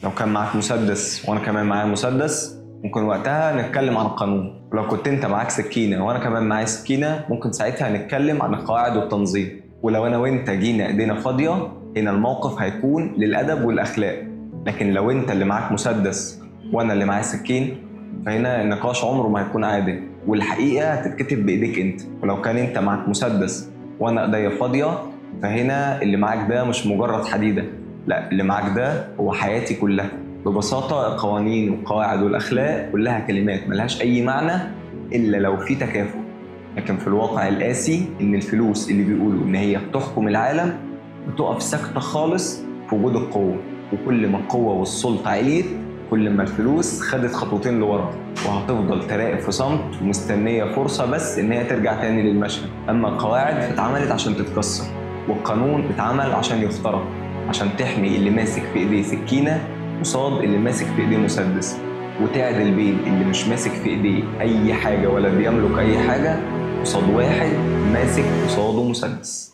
لو كان معاك مسدس وانا كمان معايا مسدس ممكن وقتها نتكلم عن القانون، ولو كنت انت معاك سكينة وانا كمان معايا سكينة ممكن ساعتها نتكلم عن القواعد والتنظيم. ولو انا وانت جينا ايدينا فاضية هنا الموقف هيكون للادب والاخلاق. لكن لو انت اللي معاك مسدس وانا اللي معايا سكين فهنا النقاش عمره ما هيكون عادل، والحقيقة هتتكتب بايديك انت. ولو كان انت معاك مسدس وانا ايديا فاضية فهنا اللي معاك ده مش مجرد حديده، لا، اللي معاك ده هو حياتي كلها. ببساطة القوانين والقواعد والاخلاق كلها كلمات ملهاش اي معنى الا لو في تكافؤ. لكن في الواقع القاسي ان الفلوس اللي بيقولوا ان هي بتحكم العالم بتقف ساكته خالص في وجود القوة، وكل ما القوة والسلطة عليت كل ما الفلوس خدت خطوتين لورا، وهتفضل تراقب في صمت ومستنيه فرصة بس ان هي ترجع تاني للمشهد. اما القواعد فاتعملت عشان تتكسر، والقانون اتعمل عشان يخترق، عشان تحمي اللي ماسك في ايديه سكينة قصاد اللي ماسك في ايديه مسدس، وتعدل بين اللي مش ماسك في ايديه اي حاجة ولا بيملك اي حاجة قصاد واحد ماسك قصاده مسدس.